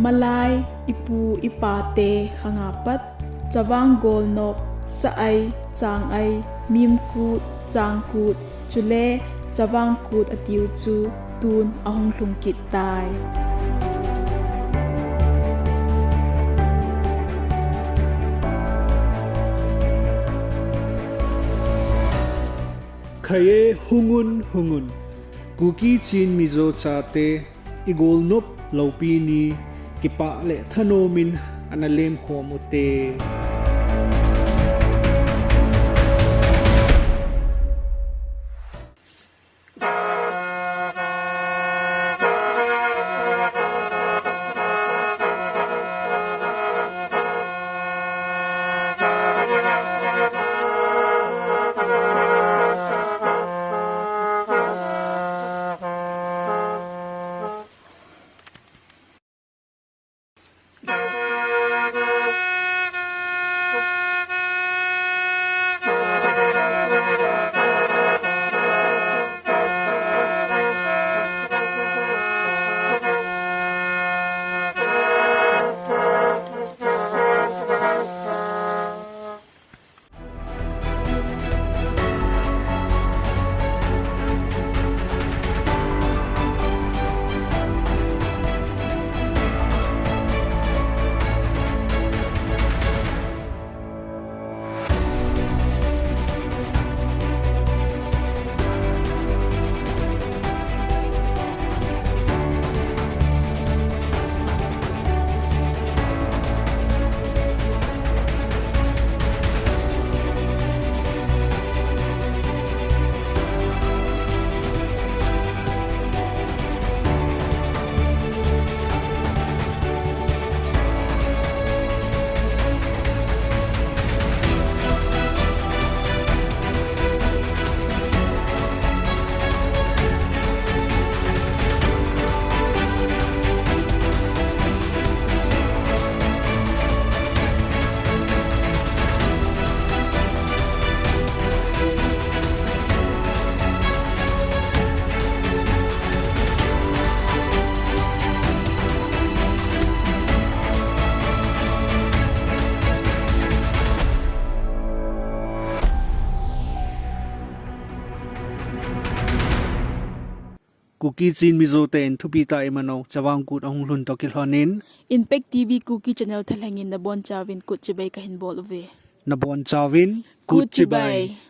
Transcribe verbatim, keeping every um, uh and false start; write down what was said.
Malai, ipu, ipate khanga pat, Chavang Golnop, Sa-ai, Chang-ai, Mimkut, Changkut, chule Chavang Kut atiu chu tun ahung lhung kit tai. Khai e, hung un, hung un. Kuki Chin Mizo chate, i Golnop loupi ni kipah le thanom in ana lemkhom ute. Kuki Chin Mizo ten thupi tah a iman u Chavang Kut ahung lhun toh kilhon in, Impact T V Kuki Channel thalheng in nabonchauvin kut chibai kahin bol uve. Nabonchauvin kut chibai.